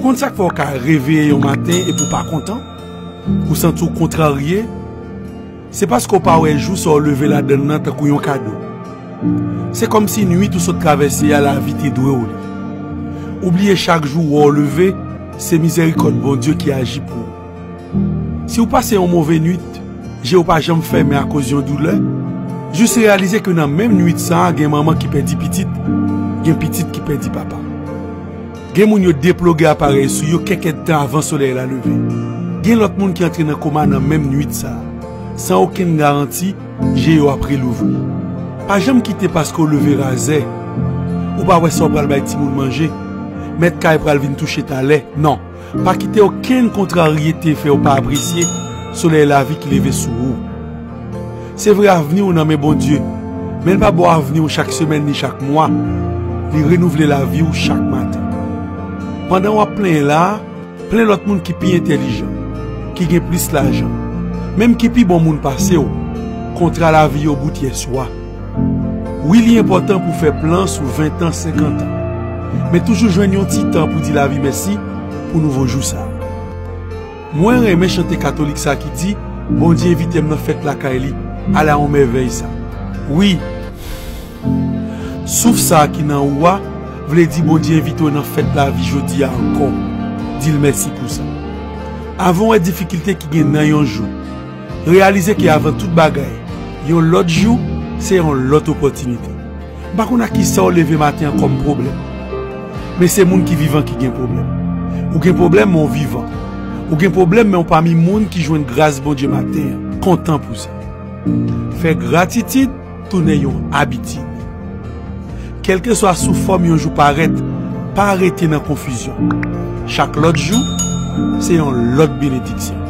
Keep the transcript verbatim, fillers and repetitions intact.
Konn sa k fè w ka reveye yon maten epi w pa kontan? Ou santi w kontrarye? Se paske w pa wè jou sa w leve ladan l nan tankou yon kado. Se kòmsi nwit ou sot travèse a lavi te dwe w li. Ou bliye chak jou w wè w leve, se mizèrikòd Bondye ki aji pou ou. Si w pase yon move nwit, je w pa janm fèmen akoz yon doulè, jis reyalize ke nan menm nwit sa a gen manman ki pèdi pitit, gen pitit ki pèdi papa. Gen moun yo deploge aparèy sou yo kèk èdtan avan solèy la leve. Gen lòt moun ki antre nan koma nan menm nwit sa a, san okenn garanti je yo ap relouvri. Pa janm kite paske w leve razè, ou pa wè sa w pral bay timoun manje, mèt kay pral vin touche talè. Non, pa kite okenn kontraryete fè w pa apresye solèy lavi ki leve sou ou. Se vre, avni w nan men Bondye, men l pa ba w avni w chak semèn ni chak mwa. Li renouvle lavi w chak maten. Pandan w ap plenyen la a, plen lòt moun ki pi entèlijan, ki gen plis lajan, menm ki pi bon moun pase w. Kontra lavi yo bout yèswa. Wi, li enpòtan pou w fè plan sou ven tan, senkant an. Men toujou jwenn yon ti tan pou di lavi mèsi pou nouvo jou sa a. Mwen renmen chante katolik sa ki di, Bondye envite m nan fèt lakay li. Ala yon mèvèy sa. Wi, souf sa ki nan ou a vle di Bondye envite w nan fèt lavi jodi a ankò. Di l mèsi pou sa. Avan w wè difikilte ki gen nan yon jou, reyalize ke avan tout bagay, yon lòt jou se yon lòt opòtinite. M pa konn ak kisa w leve maten an kòm pwoblèm. Men se moun ki vivan ki gen pwoblèm. Ou gen pwoblèm, men w vivan. Ou gen pwoblèm, men w pami moun ki jwenn gras Bondye maten an. Kontan pou sa. Fè gratitid tounen yon abitid. Kèlkeswa sou fòm yon jou parèt, pa rete nan konfizyon. Chak lòt jou, se yon lòt benediksyon.